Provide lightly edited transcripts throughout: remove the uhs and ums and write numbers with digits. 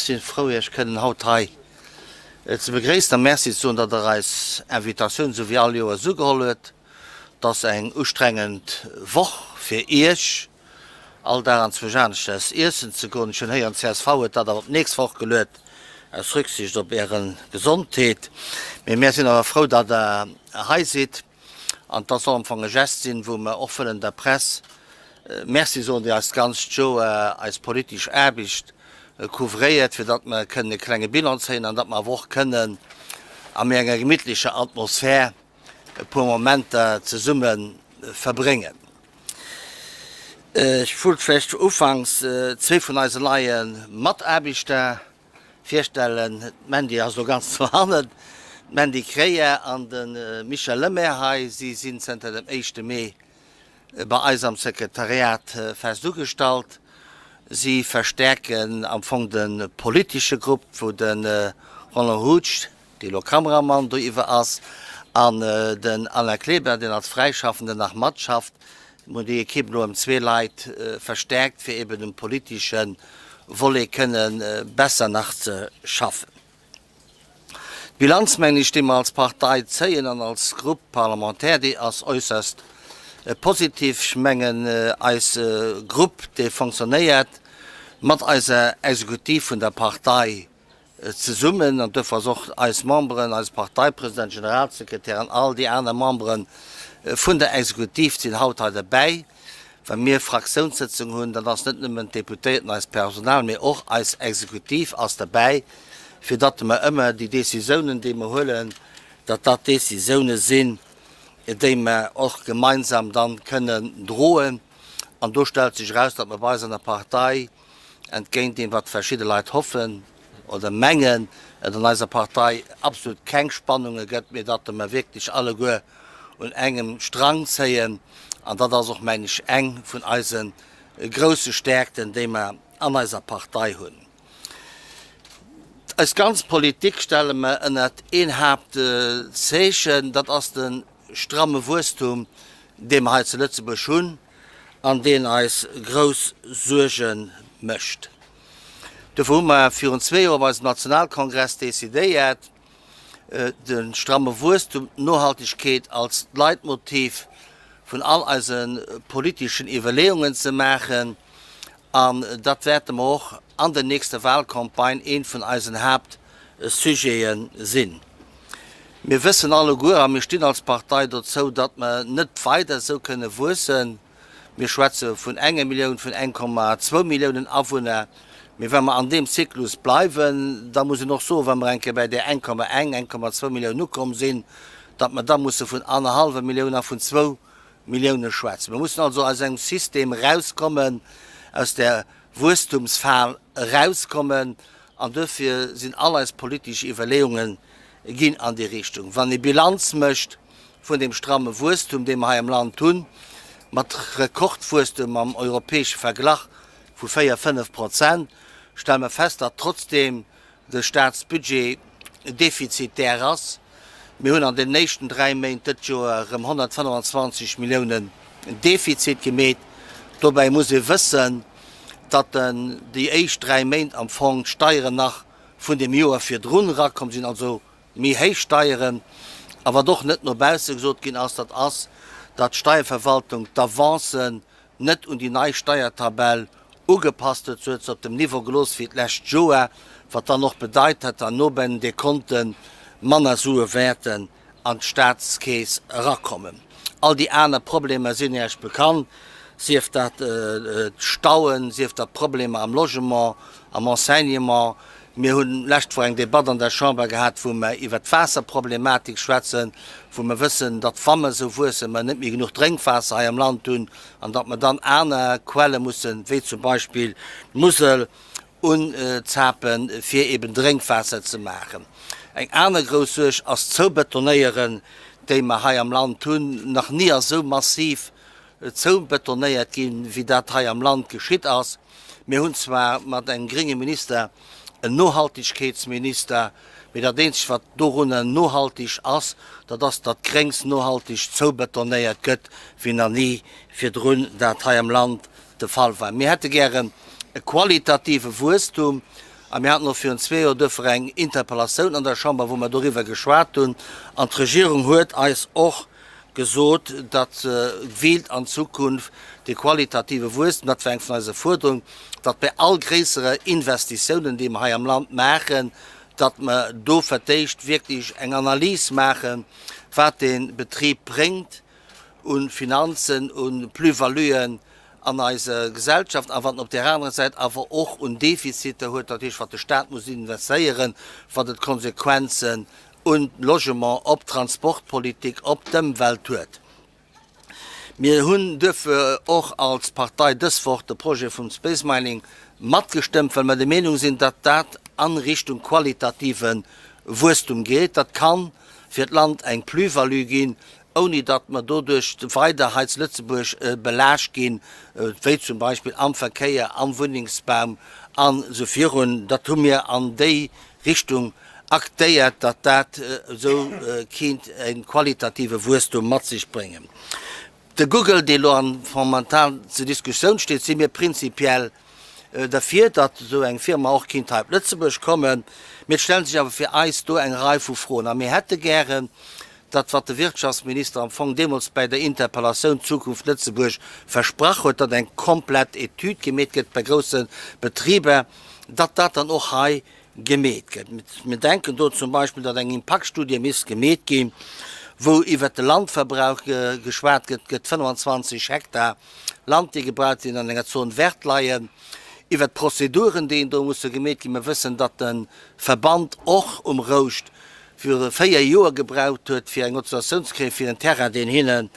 Ech si frou, Iech kënnen haut hei ze begréissen a Merci ze soen, datt Der eis Invitatioun esou wéi all Joers ugeholl huet. Et ass eng ustrengend Woch fir Iech, all Dag anzwousch aneschters iessen ze goen. Ech hunn héieren, csv huet dat awer op d'nächst Woch geluet, aus Rücksicht op Äre Gesondheet. Mee mär sinn awer frou, datt Der hei sidd. An dat soll am Fong e Gest sinn, wou mer och wëllen der Press Merci soen, déi eis d'ganzt Joer eis politesch Aarbecht couvréiert, fir datt mer kënnen e klenge Bilan zéien an datt mer awer och kënnen a méi enger gemittlecher Atmosphär e puer Momenter zesumme verbréngen. Ech wollt vläicht ufanks zwee vun eise neie Mataarbechter virstellen. D'Mandy ass elo ganz no hannen, d'Mandy Kreyer an de Michel Lemaire hei. Si sinn zënter dem éischte Mee bei eis am Sekretariat fest ugestallt. Si verstäerken am Fong de politesche Grupp, wou de Roland Hutsch, dee elo Kameramann do iwwer ass, an den Alain Kleber, deen als Fräischaffenden nach matschafft. Mir hunn déi Ekipp elo ëm zwee Leit verstäerkt, fir eben um politesche Volet kënne besser nach ze schaffen. D'Bilanz, mengen ech, déi mer als Partei zéien an als Groupe parlementaire, déi ass äusserst positiv. Ech mengen, eis Grupp, dee fonctionnéiert mat eiser Exekutiv vun der Partei zesummen, an duerfir ass och eis Memberen, eise Parteipresident, Generalsekretär an all déi aner Membere vun der Exekutiv sinn haut hei derbäi. Wa mir Fraktiounssëtzung hunn, dann ass net nëmmen d'Deputéierten, eist Personal, mee och eis Exekutiv ass derbäi, fir datt mer ëmmer déi Décisiounen, déi mer huelen, datt dat Décisiounen sinn, déi mer och gemeinsam dann kënnen droen. An do stellt sech eraus, datt mer bei eis an der Partei, entgéint deem wat verschidde Leit hoffen oder mengen, et an eiser Partei absolut keng Spannunge gëtt, mee datt mer wierklech alleguer un engem Strang zéien. An dat ass och, mengen ech, eng vun eise grousse Stärkten, déi mer an eiser Partei hunn. Eis ganz Politik stelle mer ënnert een Haaptzeechen, dat ass de stramme Wuesstum, dee mer hei zu Lëtzebuerg hunn an deen eis grouss Suerge mécht. Dofir hu mer virun zwee Joer op eisem Nationalkongress decidéiert, de stramme Wuesstum, d'Nohaltegkeet als Leitmotiv vun all eise politeschen Iwwerleeungen ze maachen. An dat wäerte mer och an der nächster Wahlcampagne een vun eisen Haaptsujete sinn. Mir wëssen alleguer, a mir stinn als Partei dozou, datt mer net weider esou kënne wuessen. Mir schwätze vun enger Millioun, vun 1,2 Milliounen Awunner. Mee wa mer an deem Zyklus bleiwen, da muss een och soen, wa mer eng Kéier bäi där 1,1, 1,2 Millioun ukomm sinn, datt mer da musse vun annerhallwer Millioun a vun zwou Millioune schwätzen. Mir mussen also aus engem System erauskommen, aus där Wuesstumsfal erauskommen, an duerfir sinn all eis politesch Iwwerleeunge ginn an déi Richtung. Wann ee Bilanz mécht vun deem stramme Wuesstum, dee mer hei am Land hunn, mat Rekordwuesstum am europäesche Verglach vu 4, 5 Prozent, stelle mer fest, datt trotzdeem de Staatsbudget defizitär ass. Mir hunn an deenen éischten 3 Méint dëtt Joer erëm 125 Milliounen Defizit gemeet. Dobäi muss ee wëssen, datt déi éischt 3 Méint am Fong d'Steieren nach vun dem Joer virdrun erakomm sinn, also méi héich Steieren. A wat och net no bausse gesot ginn ass, dat ass, datt d'Steierverwaltung d'Avancen net un déi nei Steiertabell ugepasst huet, se huet se op dem Niveau gelooss wéi d'lescht Joer, wat dann och bedeit, datt dann no bei den Dekonte manner Sue wäerten an d'Staatskeess erakommen. All déi aner Problemer sinn Iech bekannt, sief dat d'Stauen, sief dat d'Problemer am Logement, am Enseignement. Mir hunn d'lescht Woch eng Debatt an der Chamber gehat, wou mer iwwert d'Waasserproblematik schwätzen, wou mer wëssen, datt, wa mer esou wuessen, mer net méi genuch Drénkwaasser hei am Land hunn an datt mer dann aner Quelle mussen, wéi zum Beispill d'Musel, unzapen, fir eben Drénkwaasser ze maachen. Eng aner grouss Suerg ass d'Zoubetonéieren, déi mer hei am Land hunn. Nach ni ass esou massiv zoubetonéiert ginn, wéi dat hei am Land geschitt ass. Mir hunn zwar mat engem grénge Minister en Nohaltegkeetsminister, mee dat eenzegt wat dorunner nohalteg ass, dat ass, datt Gréngs nohalteg zoubetonéiert gëtt, wéi nach ni virdrun dat hei am Land de Fall war. Mir hätte gären e qualitative Wuesstum. A mir haten och virun zwee Joer duerfir eng Interpellatioun an der Chamber, wou mer doriwwer geschwat hunn. An d'Regierung huet eis och gesot, datt se wéilt an Zukunft de qualitative Wuesstem, dat war eng vun eise Fuerderungen, datt bei all gréisserer Investitiounen, déi mer hei am Land maachen, datt mer do fir d'éischt wierklech eng Analys maachen, wat dee Betrib bréngt u Finanzen, u Plus-valuen an eiser Gesellschaft a wat en op där anerer Säit awer och un Defiziter huet, dat heescht wat de Stat muss investéieren, wat et Konsequenzen un Logement, op d'Transportpolitik, op d'Ëmwelt huet. Mir hunn duerfir och als Partei dës Woch de Projet vum Space Mining matgestëmmt, well mer der Meenung sinn, datt dat a Richtung qualitative Wuesstum geet. Dat ka fir d'Land eng Plus-value ginn, ouni datt mer doduerch weider hei zu Lëtzebuerg belaascht ginn, wéi zum Beispill am Verkéier, am Wunnengsbau an esou virun. Dat hu mir an déi Richtung aktéiert, datt dat esou kéint e qualitative Wuesstum mat sech bréngen. De Google, dee elo momentan zur Diskussioun steet, si mir prinzipiell derfir, datt esou eng Firma och kéint hei op Lëtzebuerg kommen. Mee et stelle sech awer fir eis do eng Rei vu Froen a mir hätte gären, datt wat de Wirtschaftsminister am Fong deemools bäi der Interpellatioun Zukunft Lëtzebuerg versprach huet, datt eng komplett Etüd gemeet gëtt bei grousse Betriber, datt dat dann och hei gemeet gëtt. Mir denken do zum Beispill, datt eng Impaktstudie misst gemeet ginn, wou iwwert de Landverbrauch geschwat gëtt, gëtt 25 Hektar Land, déi gebraucht sinn, an enger Zone verte leien, iwwert d'Prozeduren, déi do musse gemeet ginn. Mir wëssen, datt de Verband och um Rouscht viru 4 Joer gebraucht huet, fir eng Autorisatioun ze kréien fir en Terrain, deen hinne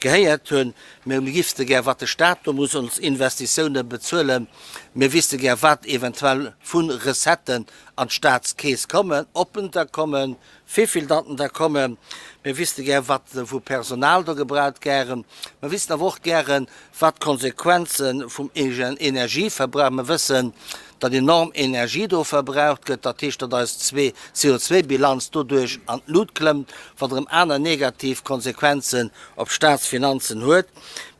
gehéiert hunn. Mir wifste gär, wat de Stat do muss ons Investitiounen bezuelen. Mir wisste gär, wat eventuell vu Recetten an d'Statskeess kommen, ob en der kommen, wivill datt der kommen. Mir wisste gär, wat vu Personal do gebraucht gären. Mir wissten awer och gären, wat d'Konsequenze vum Energieverbrauch, mir wëssen, datt enorm Energie do verbraucht gëtt, dat heescht, datt eis CO2-Bilanz doduerch an d'Lut klëmmt, wat erëm aner negativ Konsequenzen op d'Staatsfinanzen huet.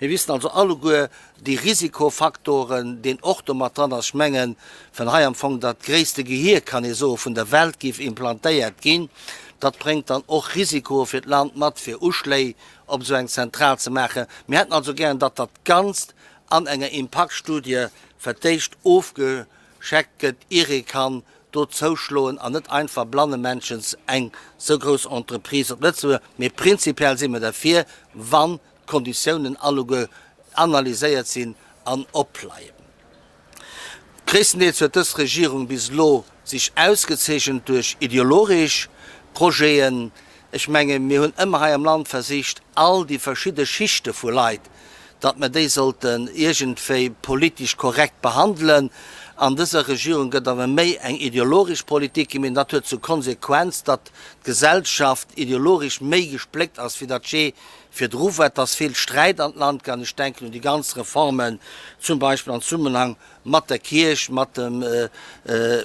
Mir wissen also alleguer déi Risikofaktoren, deen och do mat dran ass. Ech mengen, wann hei am Fong dat gréisste Gehier, kann ee soen, vun der Welt géif implantéiert ginn, dat bréngt dann och Risikoe fir d'Land mat, fir Uschléi op esou eng Zentral ze maachen. Mir hätten also gären, datt dat Ganzt an enger Impaktstudie fir d'éischt ofgecheckt gëtt, ier ee kann do zouschloen an net einfach blannemännchens eng sou grouss Entreprise op Lëtzebuerg. Mee prinzipiell si mir derfir, wann d'Konditiounen alleguer analyséiert sinn an opleien. Gréisstendeels huet dës Regierung bis elo sech ausgezeechent duerch ideologesch Projeten. Ech menge mir hunn ëmmer hei am Land versicht, all déi verschidde Schichte vu Leit, datt mer déi sollten iergendwéi politesch korrekt behandelen. An dëser Regierung gëtt awer méi eng ideologesch Politik gemaach. Dat huet zur Konsequenz, datt d'Gesellschaft ideologesch méi gespléckt ass, wéi dat jee Virdru war, et ass vill Sträit an d'Land gaangen, ech denken un déi ganz Reformen zum Beispill am Zesummenhang mat der Kierch, mat dem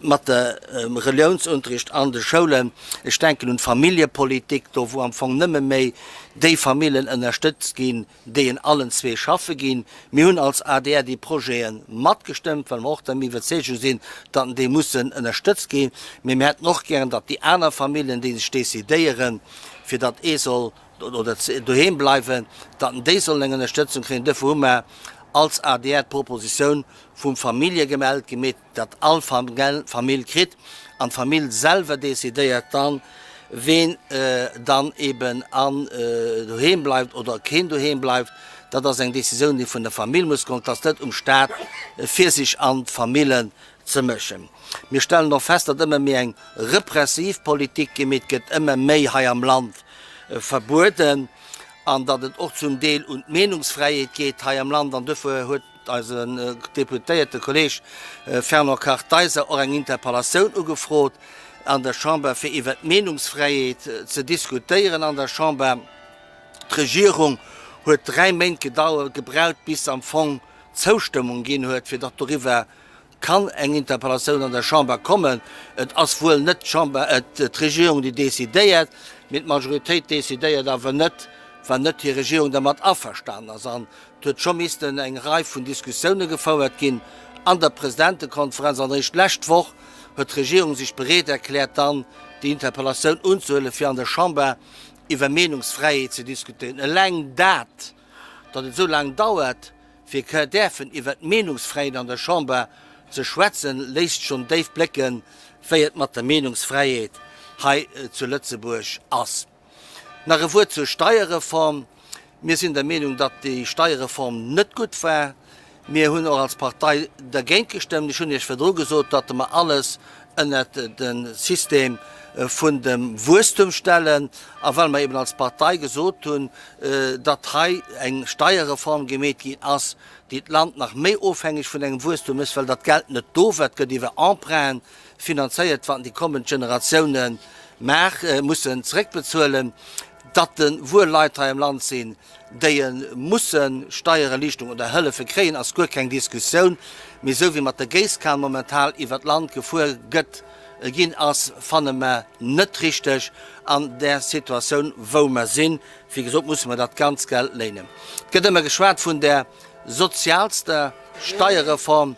mat dem Reliounsunterricht an de Schoulen, ech denken un d'Familljepolitik, do wou am Fong nëmme méi déi Familljen ënnerstëtzt ginn, déi en allen zwee schaffe ginn. Mir hunn als adr déi Projete matgestëmmt, well mer och der Iwwerzeegung sinn, datt déi mussen ënnerstëtzt ginn, mee mir hätten och gären, datt déi aner Familljen, déi sech decidéieren, fir datt ee soll oder doheem bleiwen, datt déi sollen eng Ënnerstëtzung kréien. Duerfir hu mer als adr d'Propositioun vum Familljegemeld gemeet, datt all Famill kritt an d'Famill selwer decidéiert dann, ween dann eben an doheem bleift oder keen doheem bleift. Dat ass eng Decisioun, déi vun der Famill muss kommen. Et ass net um Stat, fir sech an d'Famillen ze mëschen. Mir stellen och fest, datt ëmmer méi eng repressiv Politik gemeet gëtt, ëmmer méi hei am Land verbueden an datt et och zum Deel un d'Meenungsfräiheet geet hei am Land. An duerfir huet eisen deputéierte Kolleeg Fernand Kartheiser och eng Interpellatioun ugefrot an der Chamber, fir iwwert d'Meenungsfräiheet ze diskutéieren an der Chamber. D'Regierung huet dräi Méint gebraucht, bis se am Fong d'Zoustëmmung ginn huet, fir datt doriwwer Kann eng Interpellatioun an der Chamber kommen? Et ass wuel net d'Chamber, d'Regierung, déi decidéiert, mee d'Majoritéit decidéiert awer net, wann net hir Regierung dermat averstanen ass. An et huet scho missten eng Rei vun Diskussioune gefouert ginn an der Presidentekonferenz. An eréischt d'lescht Woch huet. huet d'Regierung sech bereet erkläert, dann déi Interpellatioun unzehuelen, fir an der Chamber iwwer Meenungsfräiheet ze diskutéieren. Eleng dat, datt et esou laang dauert, fir ke däerfen iwwer d'Meenungsfräiheet an der Chamber ze schwätzen, léisst schonn déif blécken, wéi et mat der Meenungsfräiheet hei zu Lëtzebuerg ass. Nach e Wuert zur Steierreform. Mir sinn der Meenung, datt déi Steierreform net gutt war. Mir hunn och als Partei dergéint gestëmmt. Ech hunn Iech virdru gesot, datt mer alles ënnert de System vun dem Wuesstum stellen. A well mer eben als Partei gesot hunn, datt hei eng Steierreform gemeet ginn ass, déi d'Land nach méi ofhängeg vun engem Wuesstum mécht, well dat Geld net do war, et gëtt iwwer Emprunten finanzéiert, wat déi kommend Generatioune mussen zeréckbezuelen, datt de wuel Leit hei am Land sinn, déi musse Steiererliichterung oder Hëllefe kréien, ass guer keng Diskussioun. Mee esou wéi mat der Géisskan momental iwwert d'Land gefuer gëtt, ginn ass, fanne mer net richteg an där Situatioun wou mer sinn. Wéi gesot musse mer dat ganz Geld léinen. Et gëtt ëmmer geschwat vun där sozialster Steierreform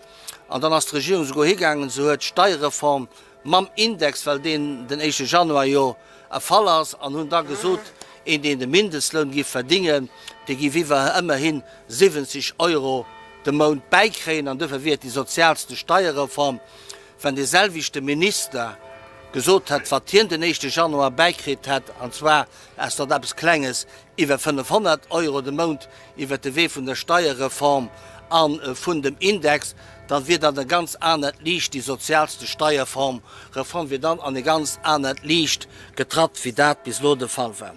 an dann ass d'Regierung souguer higaangen, se huet d'Steierreform mam Index, well deen den éischte Januar jo erfall ass, an hunn da gesot, een deen de Mindestloun giff verdingen, dee giff iwwer ëmmerhi 70 Euro de Mount bäikréien an duerfir wier et déi sozialste Steierreform. Wann dee selwechte Minister gesot hätt, wat hien den éischte Januar bäikritt hätt, an zwar ass dat eppes Klenges iwwer 500 Euro de Mount iwwert de Wee vun der Steierreform a vun dem Index, da wier dat e ganz anert Liicht, déi sozialste Steierform, Reform wier dann an e ganz anert Liicht getratt, wéi dat bis elo de Fall war.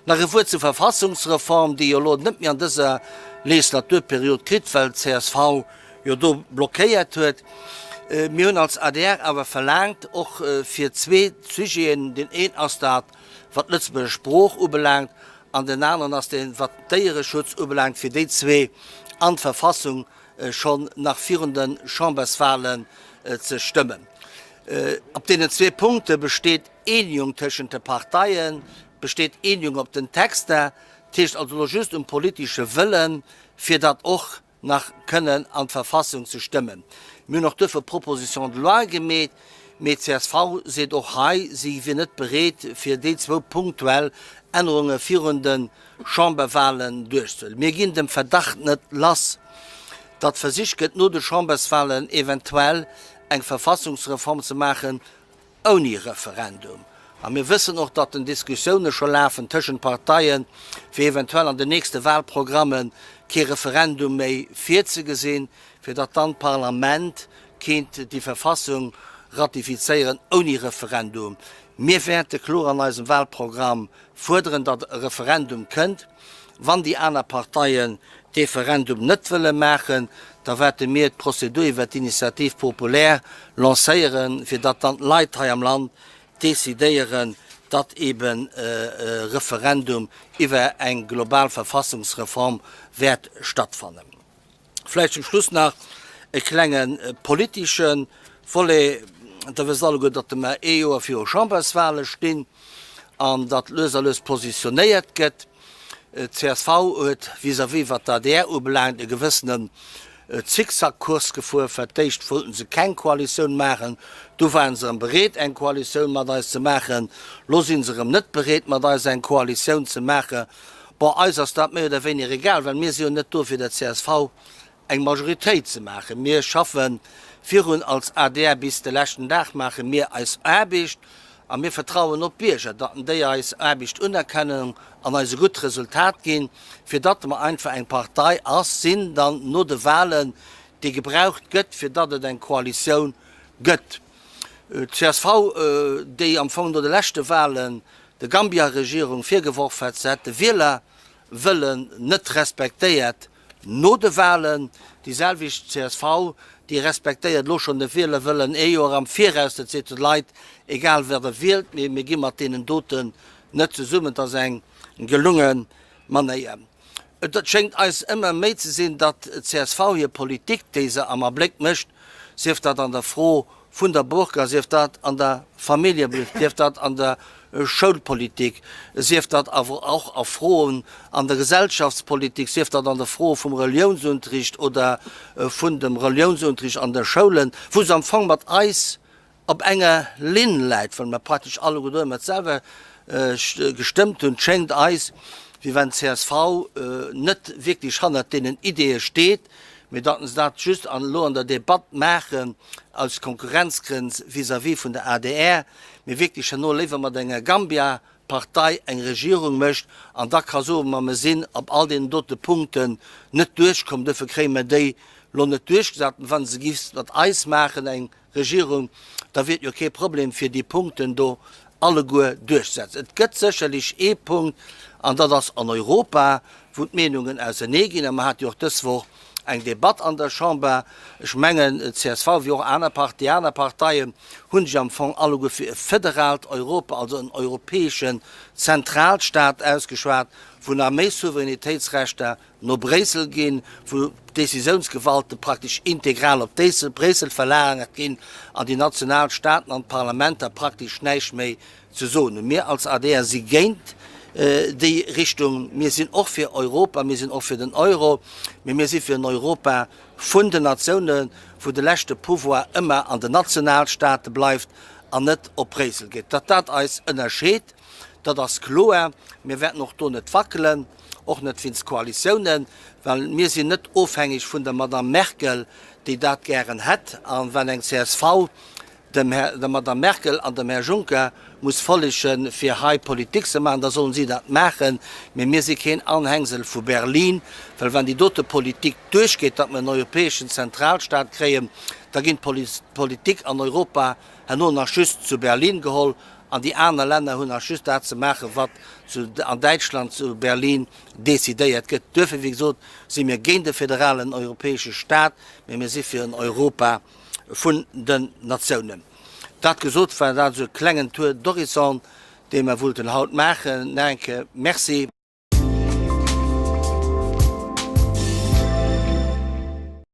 Nach e Wuert zur Verfassungsreform, déi jo elo net méi an dëser Legislaturperiod kritt, well d'CSV jo do blockéiert huet. Mir hunn als adr awer verlaangt, och fir zwee Sujeten, deen een ass dat, wat d'Lëtzebuerger Sprooch ubelaangt, an deen aneren ass deen, wat d'Déiereschutz ubelaangt, fir déi zwee an d'Verfassung schonn nach virun de Chamberswahlen ze stëmmen. Op deenen zwee Punkte besteet Eenegung tëschent de Parteien, besteet Eenegung op den Texter, et heescht also elo just um politesche Wëllen, fir dat och nach kënnen an d'Verfassung ze stëmmen. Mir hunn och duerfir Proposition de loi gemeet, mee csv seet och hei, si wier net bereet, fir déi zwou punktuell Ännerunge virun de Chamberwahlen duerchzehuelen. Mir ginn dem Verdacht net lass, datt versicht gëtt, no de Chamberswahlen eventuell eng Verfassungsreform ze maachen, ouni Referendum. A mir wëssen och, datt den Diskussioune scho lafen tëschent Parteien, fir eventuell an den nächste Wahlprogramme kee Referendum méi virzegesinn, fir datt dann d'Parlament kéint déi Verfassung ratifizéieren ouni Referendum. Mir wäerte kloer an eisem Wahlprogramm fuerderen, datt e Referendum kënnt. Wann déi aner Parteien d'Referendum net wëlle maachen, da wäerte mir d'Prozedur iwwer d'Initiative populaire lancéieren, fir datt dann d'Leit hei am Land decidéieren, datt eben e Referendum iwwer eng global Verfassungsreform wäert stattfannen. Vläicht zum Schluss nach e klenge politesche Volet. Der wësst alleguer, datt mer ee Joer viru Chamberswale stinn an datt lues a lues positionéiert gëtt. D'CSV huet vis-à-vis wat d'ADR ubelaangt e gewëssenen Zickzackkurs gefuer. Fir d'éischt wollten se keng Koalitioun maachen, du waren se erëm bereet eng Koalitioun mat eis ze maachen, lo si se erëm net bereet mat eis eng Koalitioun ze maachen. Bon, eis ass dat méi oder wéiniger egal, well mir si jo net do fir der csv eng Majoritéit ze maachen. Mir schaffe virun als adr, bis de leschten Dag maache mir eis Aarbecht a mir vertrauen op d'Bierger, datt déi eis Aarbecht unerkennen an eis e gutt Resultat ginn, fir datt mer einfach eng Partei ass, sinn dann no de Wahlen, déi gebraucht gëtt, fir datt et eng Koalitioun gëtt. D'CSV, déi am Fong no de leschte Wahlen der Gambia-Regierung virgeworf hätt, se hätt de Wielerwëllen net respektéiert no de Wahlen. Déi selwecht csv, déi respektéiert elo schonn de Wielerwëllen ee Joer am Viraus. Dat seet de Leit, egal wat der wielt, mee mir gi mat deenen doten net zesummen. Et ass eng gelunge Manéier. Et schéngt eis ëmmer méi ze sinn, datt csv hir Politik, déi se am Abléck mécht, sief dat an der Fro vun der Burka, sief dat an der Familljepolitik, sief dat an der Schoulpolitik, sief dat awer och a Froen an der Gesellschaftspolitik, sief dat an der Fro vum Reliounsunterricht oder vun dem Reliounsunterricht an de Schoulen, wou se am Fong mat eis. op enger Linn läit, well mer praktesch alleguer do ëmmer d'selwecht gestëmmt hunn. Et schéngt eis, wéi wann d'CSV net wierklech hannert deenen Ideeë steet, mee datt se dat just elo an der Debatt maachen aus Konkurrenzgrënn vis-à-vis vun der adr, mee wierklech herno léiwer mat enger Gambia-Partei eng Regierung mécht an da ka soen, ma mer sinn op all deenen dote Punkten net duerchkomm, duerfir kréie mer déi lo net duerchgesat. Wa se giff mat eis maachen eng Regierung, da wier et jo kee Problem fir déi Punkten do alleguer duerchzesetzen. Et gëtt sécherlech ee Punkt, an dat ass an Europa, wou d'Meenungen ausernee ginn. A mer hate jo och dës Woch eng Debatt an der Chamber. Ech mengen, d'CSV wéi och aner Part, déi aner Parteien hu sech am Fong alleguer fir e federaalt Europa, also en europäeschen Zentralstat ausgeschwat, wou nach méi Souveränitéitsrechter no Bréissel ginn, wou d'Décisiounsgewalte praktesch integral op Bréissel verlagert ginn an déi national Staaten an d'Parlamenter praktesch näischt méi ze soen hunn. Mir als adr si géint déi Richtung. Mir sinn och fir Europa, mir sinn och fir den Euro, mee mir si fir en Europa vun den Natiounen, wou de leschte Pouvoir ëmmer an den Nationalstaate bleift an net op Bréissel geet. Datt dat eis ënnerscheet, dat ass kloer. Mir wäerten och do net wackelen. Och net wéinst Koalitiounen, well mir sinn net ofhängeg vun der Madame Merkel, déi dat gären hätt. A wann eng csv dem Här, der Madame Merkel an dem Här Juncker muss follegen, fir hei Politik ze maachen, da sollen si dat maachen. Mee mir si keen Anhängsel vu Berlin, well wann déi dote Politik duerchgeet, datt mer en europäeschen Zentralstaat kréien, da ginn d'Politik an Europa herno nach just zu Berlin geholl An déi aner Länner hunn nach just dat ze maachen, wat zu an Däitschland zu Berlin decidéiert gëtt. Duerfir, wéi gesot, si mir géint e federalen europäesche Staat, mee mir si fir en Europa vun den Natiounen. Dat gesot, war dat esou e klengen Tour d'horizon, dee mer wollten haut maachen. Nach eng Kéier Merci.